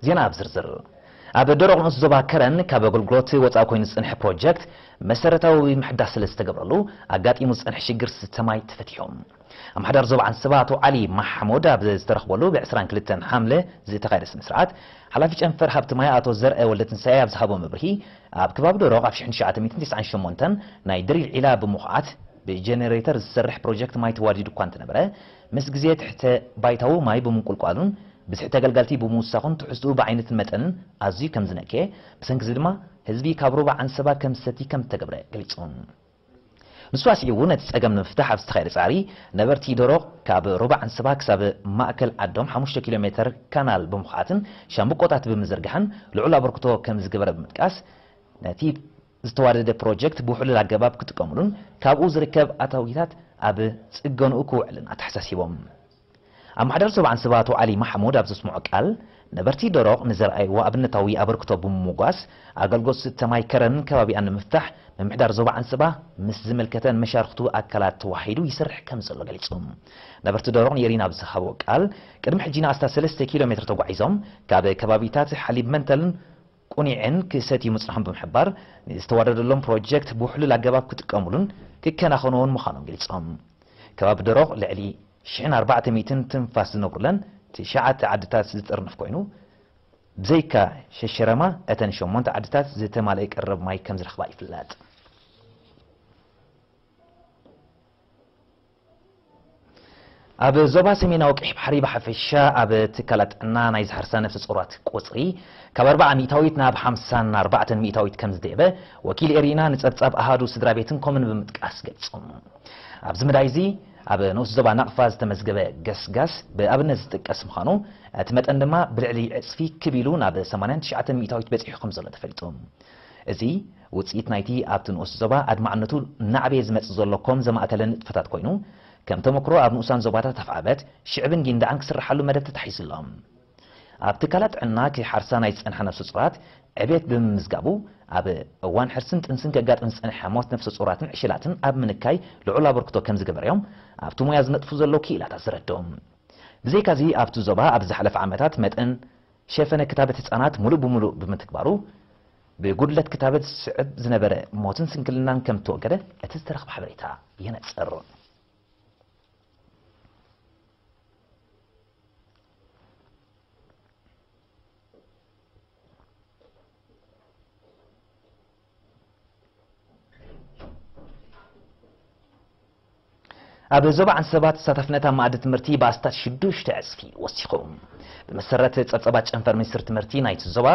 ዜና ኣብ ዝርዝር። ኣብ ደረቕ ንኡስ ዞባ ከረን ካብ ኣገልግሎት ወጻኢ ኮይኑ ዝጸንሐ ፕሮጀክት መሰረታዊ ምሕዳስ ስለ ዝተገብረሉ ኣጋጢሙ ዝጸንሐ ሽግር ዝስተ ማይ ተፈቲሑ። ኣምሓዳር ዞባ ዓንሰባ ኣቶ ዓሊ ማሕሙድ ኣብ ዝተረኽበሉ ብ22 ሓምለ ዝተኻየደ ስነ ስርዓት ሓላፊ ጨንፈር ሃብቲ ማይ ኣቶ ዘርአ ወልደትንሳኤ ኣብ ዝሃቦ መብርሂ ኣብ ከባቢ ደረቕ ኣብ ሽሕን ትሽዓተ ሚእትን ትስዓን ሸሞንተን ናይ ድሪል ዒላ ብምኹዓት ብጀነሬተር ዝሰርሕ ፕሮጀክት ማይ ተዋዲዱ እኳ እንተነበረ፣ ምስ ግዜ ትሕተ ባይታዊ ማይ ብምንቁልቋሉን ብዝሒ ተገልገልቲ ብምውሳኹን ትሕዝትኡ ብዓይነትን መጠንን ኣዝዩ ከም ዝነከየ፣ ብሰንኪ እዚ ድማ ህዝቢ ካብ ሩባ ዓንሰባ ከም ዝሰቲ ከም ዝተገብረ ገሊጹ። ንሱ ኣስዒቡ ነቲ ጸገም ንምፍታሕ ኣብ ዝተኻየደ ጻዕሪ ነበርቲ ደሮቕ ካብ ሩባ ዓንሰባ ክሳብ ማእከል ዓዶም ሓሙሽተ ኪሎ ሜተር ካናል ብምኹዓትን ሻምብቆታት ብምዝርጋሕን ልዑል ኣበርክቶ ከም ዝገበረ ብምጥቃስ፣ ነቲ ዝተዋደደ ፕሮጀክት ብውሕሉል ኣገባብ ክጥቀምሉን ካብኡ ዝርከብ ኣታዊታት ኣብ ጽገንኡ ክውዕልን ኣተሓሳሲቦም። ኣመሓዳሪ ዞባ ዓንሰባ ኣቶ ዓሊ ማሕሙድ ኣብ ዘስምዖ ቃል፣ ነበርቲ ደሮቕ ንዘርኣይዎ ኣብነታዊ ኣበርክቶ ብምምጓስ፣ ኣገልግሎት ዝስተ ማይ ከረንን ከባቢኣን ንምፍታሕ ምምሕዳር ዞባ ዓንሰባ ምስ ዝምልከተን መሻርኽቱ ኣካላት ተዋሂዱ ይሰርሕ ከም ዘሎ ገሊጹ። ነበርቲ ደሮቕ ንኤሪና ኣብ ዝሃብዎ ቃል፣ ቅድሚ ሕጂ ንኣስታት ሰለስተ ኪሎ ሜትር ተጓዒዞም ካብ ከባቢታት ሓሊብ መንተልን ቁኒዕን ክሰትዩ ምጽንሖም ብምሕባር፣ ንዝተዋደደሎም ፕሮጀክት ብውሕሉል ኣገባብ ክጥቀሙሉን ክከናኸንዎን ምዃኖም ገሊጾም። ከባቢ ደሮቕ ልዕሊ ሽሕን ኣርባዕተ ሚእትን ትንፋስ ዝነብሩለን ትሽዓተ ዓድታት ዝጥርንፍ ኮይኑ፣ ብዘይካ ሸሸረማ፣ እተን ሸሞንተ ዓድታት ዝተማልአ ቀረብ ማይ ከም ዝረኽባ ይፍለጥ። ኣብ ዞባ ሰሜናዊ ቀይሕ ባሕሪ ብሓፈሻ ኣብ ትካላት ጥዕና ናይ ዝሃርሳ ነፍሰ ጾራት ቁጽሪ ካብ ኣርብዓ ሚእታዊት ናብ ሓምሳን ኣርባዕተን ሚእታዊት ከም ዝደየበ ወኪል ኤሪና ንጸብጻብ ኣሃዱ ስድራ ቤትን ኮምን ብምጥቃስ ገሊጹ። ኣብዚ መዳይ እዚ ኣብ ንኡስ ዞባ ናቕፋ ዝተመዝገበ ገስጋስ ብኣብነት ዝጥቀስ ምዃኑ፣ እቲ መጠን ድማ ብልዕሊ ዕጽፊ ክብ ኢሉ ናብ ሰማንያን ትሽዓተን ሚእታዊት በጺሑ ከም ዘሎ ተፈሊጡ። እዚ ውጽኢት ናይቲ ኣብቲ ንኡስ ዞባ ኣድማዕነቱ እናዓበየ ዝመጽእ ዘሎ ኮም ዘማእከለ ንጥፈታት ኮይኑ፣ ከም ተመክሮ ኣብ ንኡሳን ዞባታት ኣፍዓበት፣ ሽዕብን ጊንዳዕን ክስርሓሉ መደብ ተታሒዙ ኣሎ። ኣብ ትካላት ጥዕና ክሓርሳ ናይ ዝጸንሓ ነፍሰ ጾራት ዕቤት ብምምዝጋቡ፣ ኣብ እዋን ሕርስን ጥንስን ከጋጥም ዝጸንሐ ሞት ነፍሰ ጾራትን ዕሸላትን ኣብ ምንካይ ልዑል ኣበርክቶ ከም ዝገበረ እዮም ኣብቲ ሞያ ዝነጥፉ ዘለዉ ክኢላታት ዘረድኡ። ብዘይካዚ ኣብቲ ዞባ ኣብ ዝሓለፈ ዓመታት መጠን ሸፈነ ክታበት ህጻናት ሙሉእ ብሙሉእ ብምትግባሩ፣ ብጉድለት ክታበት ዝስዕብ ዝነበረ ሞትን ስንክልናን ከም እተወገደ እቲ ዝተረኽበ ሓበሬታ የነጽር። ኣብ ዞባ ዓንሰባ ተሳታፍነት ኣብ መኣዲ ትምህርቲ ብኣስታት ሽዱሽተ ዕጽፊ ወሲኹ። ብመሰረት ጸብጻባት ጨንፈር ሚኒስትሪ ትምህርቲ ናይቲ ዞባ፣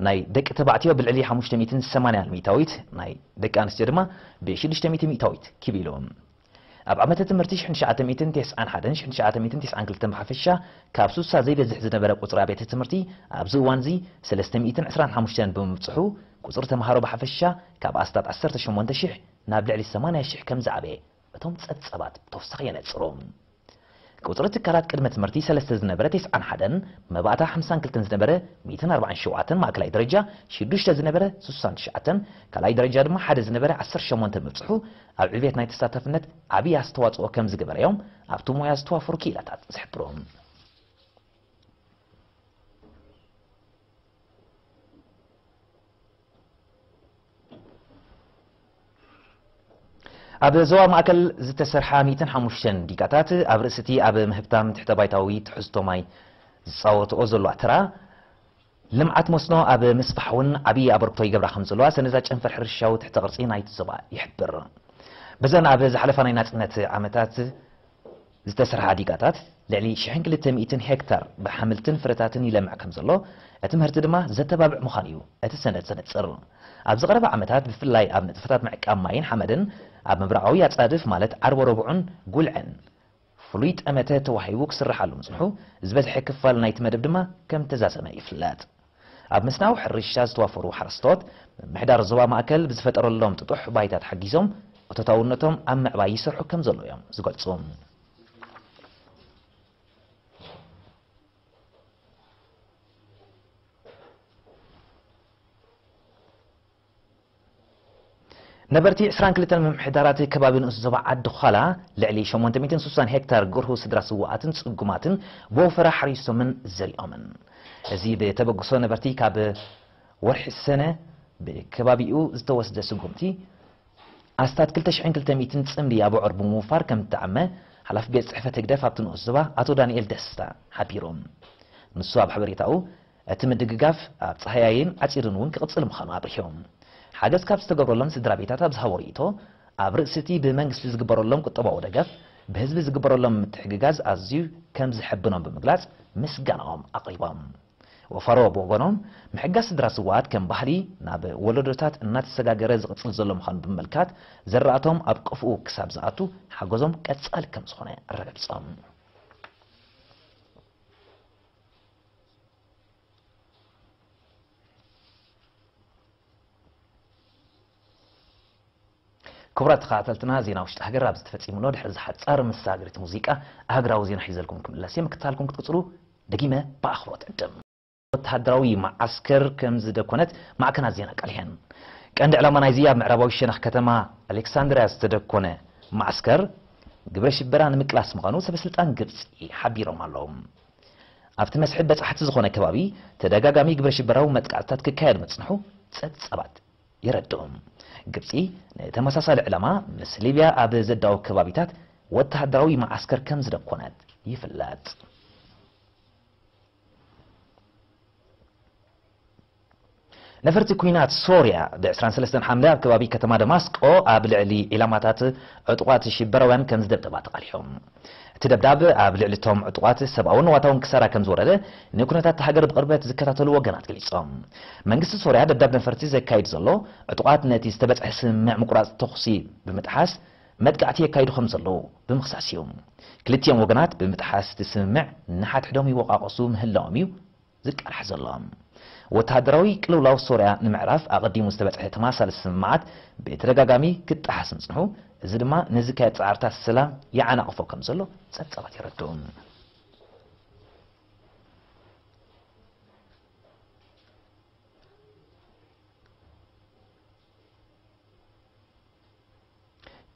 ናይ ደቂ ተባዕትዮ ብልዕሊ ሓሙሽተ ሚእትን ሰማንያን ሚእታዊት፣ ናይ ደቂ ኣንስትዮ ድማ ብ600 ሚእታዊት ክብ ኢሉ። ኣብ ዓመተ ትምህርቲ ሽሕን ትሽዓተ ሚእትን ተስዓን ሓደን ሽሕን ትሽዓተ ሚእትን ተስዓን ክልተን ብሓፈሻ ካብ ሱሳ ዘይበዝሕ ዝነበረ ቁጽሪ ኣብያተ ትምህርቲ ኣብዚ እዋን እዚ ሰለስተ ሚእትን ዕስራን ሓሙሽተን ብምብጽሑ፣ ቁጽሪ ተምሃሮ ብሓፈሻ ካብ ኣስታት ዓሰርተ ሸሞንተ ሽሕ ናብ ልዕሊ ሰማንያ ሽሕ ከም ዝዓበየ እቶም ጸብጻባት ብተወሳኺ የነጽሩ። ቁጽሪ ትካላት ቅድመ ትምህርቲ ሰለስተ ዝነበረ ተስዓን ሓደን፣ መባእታ ሓምሳን ክልተን ዝነበረ ሚእትን ኣርባዓን ሸውዓተን፣ ማእከላይ ደረጃ ሽዱሽተ ዝነበረ ስሳን ትሽዓተን፣ ካልኣይ ደረጃ ድማ ሓደ ዝነበረ ዓሰርተ ሸሞንተ ምብጽሑ ኣብ ዕብየት ናይ ተሳታፍነት ዓብዪ ኣስተዋጽኦ ከም ዝገበረ እዮም ኣብቲ ሞያ ዝተዋፈሩ ክኢላታት ዝሕብሩ። ኣብ ዞባ ማእከል ዝተሰርሓ ሚእትን ሓሙሽተን ዲጋታት ኣብ ርእሲ እቲ ኣብ ምህብታም ትሕተ ባይታዊ ትሕዝቶ ማይ ዝጻወትኦ ዘለዋ ተራ፣ ልምዓት መስኖ ኣብ ምስፋሕ እውን ዓብዪ ኣበርክቶ ይገብራ ከም ዘለዋ ሰነዳት ጨንፈር ሕርሻዊ ትሕተ ቅርጺ ናይቲ ዞባ ይሕብር። በዘን ኣብ ዝሓለፋ ናይ ናጽነት ዓመታት ዝተሰርሓ ዲጋታት ልዕሊ ሽሕን ክልተ ሚእትን ሄክታር ብሓምልትን ፍረታትን ይለምዕ ከም ዘሎ፣ እቲ ምህርቲ ድማ ዘተባብዕ ምዃኑ እዩ እቲ ሰነድ ዘነጽር። ኣብ ዝቐረበ ዓመታት ብፍላይ ኣብ ንጥፈታት ምዕቃብ ማይን ሓመድን ኣብ ምብራቓዊ ኣጻድፍ ማለት ዓርቦ ረቡዕን ጉልዕን ፍሉይ ጠመተ ተዋሂቡ ክስርሓሉ ምጽንሑ፣ ዝበዝሐ ክፋል ናይቲ መደብ ድማ ከም ተዛዘመ ይፍለጥ። ኣብ መስናዊ ሕርሻ ዝተዋፈሩ ሓረስቶት፣ ምምሕዳር ዞባ ማእከል ብዝፈጠረሎም ጥጡሕ ባይታ ተሓጊዞም እቶታውነቶም ኣብ ምዕባይ ይሰርሑ ከም ዘለዉ እዮም ዝገልጹ። ነበርቲ ዕስራን ክልተን ምምሕዳራት ከባቢ ንኡስ ዞባ ዓዲ ዃላ ልዕሊ ሸሞንተ ሚእትን ስሳን ሄክታር ገርሁ ስድራ ስዉኣትን ጽጉማትን ብወፈራ ሓሪሶምን ዘሪኦምን። እዚ ብተበግሶ ነበርቲ ካብ ወርሒ ሰነ ብከባቢኡ ዝተወስደ ስጉምቲ ኣስታት ክልተ ሽሕን ክልተ ሚእትን ጽምዲ ኣቡዑር ብምውፋር ከም እተዓመ ሓላፊ ቤት ጽሕፈት ህግደፍ ኣብቲ ንኡስ ዞባ ኣቶ ዳንኤል ደስታ ሓቢሩ። ንሱ ኣብ ሓበሬታኡ፣ እቲ ምድግጋፍ ኣብ ጻህያይን ዓጺርን እውን ክቕጽል ምዃኑ ኣብሪሁ። ሓገዝ ካብ ዝተገብረሎም ስድራ ቤታት ኣብ ዝሃቦ ርእይቶ፣ ኣብ ርእሲ እቲ ብመንግስቲ ዝግበረሎም ቁጠባዊ ደገፍ፣ ብህዝቢ ዝግበረሎም ምትሕግጋዝ ኣዝዩ ከም ዝሕብኖም ብምግላጽ ምስጋናኦም ኣቕሪቦም። ወፋሮ ብወገኖም፣ ምሕጋዝ ስድራ ስውኣት ከም ባህሊ ናብ ወለዶታት እናተሰጋገረ ዝቕጽል ዘሎ ምዃኑ ብምምልካት፣ ዘራእቶም ኣብ ቀፍኡ ክሳብ ዝኣቱ ሓገዞም ቀጻሊ ከም ዝኾነ ኣረጋጊጾም። ክቡራት ተኸታተልትና፣ ዜና ውሽጢ ሃገር ኣብዚ ተፈጺሙ ኣሎ። ድሕሪ እዚ ሓጻር መሳገሪት ሙዚቃ፣ ሃገራዊ ዜና ሒዘልኩም ክምለስ እየ። ምክትታልኩም ክትቅጽሉ ደጊመ ብኣኽብሮት ዕድም። ወተሃደራዊ መዓስከር ከም ዝደኮነት ማዕከናት ዜና ኣቃሊሐን። ቀንዲ ዕላማ ናይዚ ኣብ ምዕራባዊ ሸነኽ ከተማ ኣሌክሳንድርያ ዝተደኮነ መዓስከር፣ ግብረ ሽበራ ንምቅላስ ምዃኑ ሰበ ስልጣን ግብጺ ሓቢሮም ኣለዉ። ኣብቲ መስሕብ በጻሕቲ ዝኾነ ከባቢ ተደጋጋሚ ግብረ ሽበራዊ መጥቃዕትታት ክካየድ ምጽንሑ ጸብጻባት የረድኡ። ግብጺ ንተመሳሳሊ ዕላማ ምስ ሊብያ ኣብ ዘዳወብ ከባቢታት ወተሃደራዊ መዓስከር ከም ዝደኮነት ይፍለጥ። ነፈርቲ ኲናት ሶርያ ብ ዕስራን ሰለስተን ሓምለ ኣብ ከባቢ ከተማ ደማስቆ ኣብ ልዕሊ ዒላማታት ዕጡቓት ሽበራውያን ከም ዝደብደባ ተቓሊሑ። እቲ ደብዳብ ኣብ ልዕሊ እቶም ዕጡቓት ሰብኣውን ንዋታውን ክሳራ ከም ዝወረደ ንኩነታት ሃገር ብቕርበት ዝከታተሉ ወገናት ገሊጾም። መንግስቲ ሶርያ ደብዳብ ነፈርቲ ዘካይድ ዘሎ ዕጡቓት ነቲ ዝተበጽሐ ስምምዕ ምቁራጽ ተኹሲ ብምጥሓስ መጥቃዕቲ የካይዱ ከም ዘለዉ ብምኽሳስ እዩ። ክልቲኦም ወገናት ብምጥሓስ እቲ ስምምዕ ንሓድሕዶም ይወቃቐሱ ምህላዎም እዩ ዝቃላሕ ዘሎ። ወተሃደራዊ ቅልውላው ሶርያ ንምዕራፍ ኣቐዲሙ ዝተበጽሐ ተመሳሳሊ ስምምዓት ብተደጋጋሚ ክጠሓስ ምጽንሑ፣ እዚ ድማ ንዝካየድ ጻዕርታት ሰላም ይዓናቕፎ ከም ዘሎ ጸብጻባት የረድኡ።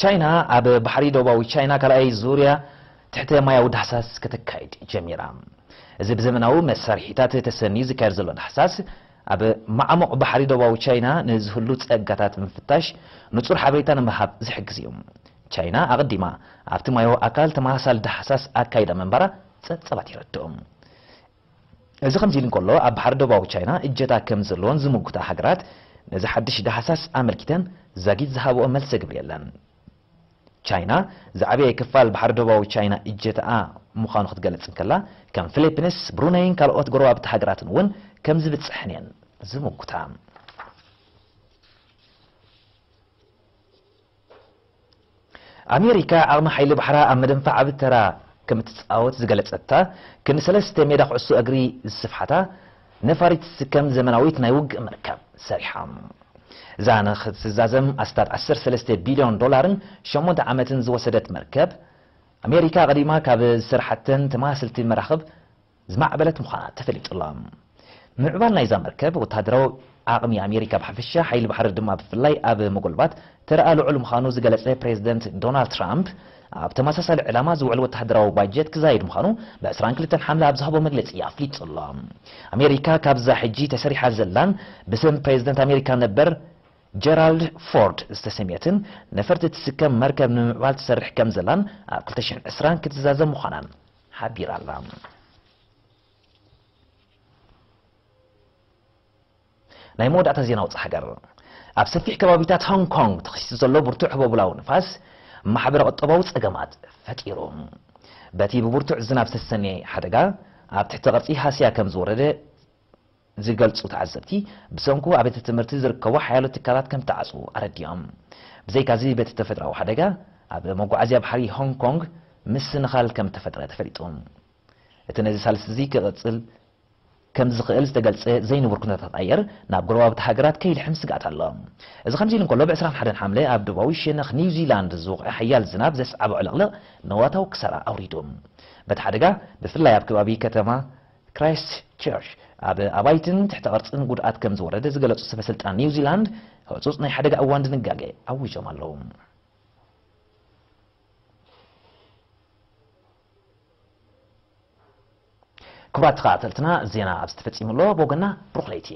ቻይና ኣብ ባሕሪ ደቡባዊ ቻይና ካልኣይ ዙርያ ትሕተ ማያዊ ዳህሳስ ከተካይድ ጀሚራ። እዚ ብዘመናዊ መሳርሒታት ተሰንዩ ዝካየድ ዘሎ ዳህሳስ፣ ኣብ ማዕሙቕ ባሕሪ ደቡባዊ ቻይና ንዝህሉ ጸጋታት ምፍታሽ ንጹር ሓበሬታ ንምሃብ ዝሕግዝ እዩ። ቻይና ኣቐዲማ ኣብቲ ማያዊ ኣካል ተመሳሳሊ ዳህሳስ ኣካይዳ ምንባራ ጸብጻባት የረድኡ። እዚ ከምዚ ኢሉ እንከሎ፣ ኣብ ባሕሪ ደቡባዊ ቻይና እጀታ ከም ዘለዎን ዝምጉታ ሃገራት ነዚ ሓድሽ ዳህሳስ ኣመልኪተን ዛጊት ዝሃብኦ መልሰ ግብሪ የለን። ቻይና ዝዓበየ ክፋል ባሕሪ ደቡባዊ ቻይና እጀታኣ ምዃኑ ክትገልጽ እንከላ፣ ከም ፊሊፒንስ፣ ብሩነይን ካልኦት ጎረባብቲ ሃገራትን እውን ከም ዝብጽሐን እየን ዝምጉታ። ኣሜሪካ ዓቕሚ ሓይሊ ባሕራ ኣብ ምድንፋዕ ዓቢ ተራ ከም እትጻወት ዝገለጸታ፣ ክንዲ ሰለስተ ሜዳ ኩዕሶ እግሪ ዝስፍሓታ ነፋሪት ትስከም ዘመናዊት ናይ ውግእ መርከብ ሰሪሓ። እዛ ንኽትዛዘም ኣስታት ዓሰርተ ሰለስተ ቢልዮን ዶላርን ሸሞንተ ዓመትን ዝወሰደት መርከብ፣ ኣሜሪካ ኣቐዲማ ካብ ዝሰርሓተን ተመሳሰልቲ መራኽብ ዝማዕበለት ምዃና ተፈሊጡ ኣሎ። ምዕባል ናይዛ መርከብ፣ ወተሃደራዊ ዓቕሚ ኣሜሪካ ብሓፈሻ፣ ሓይሊ ባሕሪ ድማ ብፍላይ ኣብ ምጉልባት ተረኣ ልዑል ምዃኑ ዝገለጸ ፕሬዚደንት ዶናልድ ትራምፕ፣ ኣብ ተመሳሳሊ ዕላማ ዝውዕል ወተሃደራዊ ባጀት ክዛይድ ምዃኑ ብ ዕስራን ክልተን ሓምለ ኣብ ዝሃቦ መግለጺ ኣፍሊጡ ኣሎ። ኣሜሪካ ካብዛ ሕጂ ተሰሪሓ ዘላን ብስም ፕሬዚደንት ኣሜሪካ ነበር ጀራልድ ፎርድ ዝተሰምየትን ነፈርቲ ትስከም መርከብ ንምምዕባል ትሰርሕ ከም ዘላን ኣብ ክልተ ሽሕን ዕስራን ክትዛዘም ምዃናን ሓቢራ ኣላ። ናይ መወዳእታ ዜና ውጽእ ሃገር። ኣብ ሰፊሕ ከባቢታት ሆንግ ኮንግ ተኸሲቱ ዘሎ ብርቱዕ ህቦብላዊ ንፋስ ማሕበረ ቁጠባዊ ጸገማት ፈጢሩ። በቲ ብብርቱዕ ዝናብ ዝተሰነየ ሓደጋ ኣብ ትሕቲ ቅርጺ ሃስያ ከም ዝወረደ ዝገልጹ ተዓዘብቲ፣ ብሰንኩ ኣብያተ ትምህርቲ ዝርከቡ ሓያሎ ትካላት ከም ተዓጽዉ ኣረዲኦም። ብዘይካዚ በቲ ተፈጥራዊ ሓደጋ ኣብ መጓዓዝያ ባሕሪ ሆንግ ኮንግ ምስንኻል ከም ተፈጥረ ተፈሊጡ። እቲ ነዚ ሳልስቲ እዚ ክቕጽል ከም ዝኽእል ዝተገልጸ ዘይንቡር ኩነታት ኣየር ናብ ጎረባብቲ ሃገራት ከይልሕም ስግኣት ኣሎ። እዚ ከምዚ ኢሉ እንከሎ፣ ብ ዕስራን ሓደን ሓምለ ኣብ ደቡባዊ ሸነኽ ኒውዚላንድ ዝወቕዐ ሓያል ዝናብ ዘስዓቦ ዕልቕልቕ ንዋታዊ ክሳራ ኣውሪዱ። በቲ ሓደጋ ብፍላይ ኣብ ከባቢ ከተማ ክራይስት ቸርች ኣብ ኣባይትን ትሕተ ቅርጽን ጉድኣት ከም ዝወረደ ዝገለጹ ሰበ ስልጣን ኒውዚላንድ፣ ህጹጽ ናይ ሓደጋ እዋን ድንጋጌ ኣዊጆም ኣለዉ። ክቡራት ተኸታተልትና፣ ዜና ኣብዚ ተፈጺሙ ኣሎ። ብወገና ብሩኽ ለይቲ።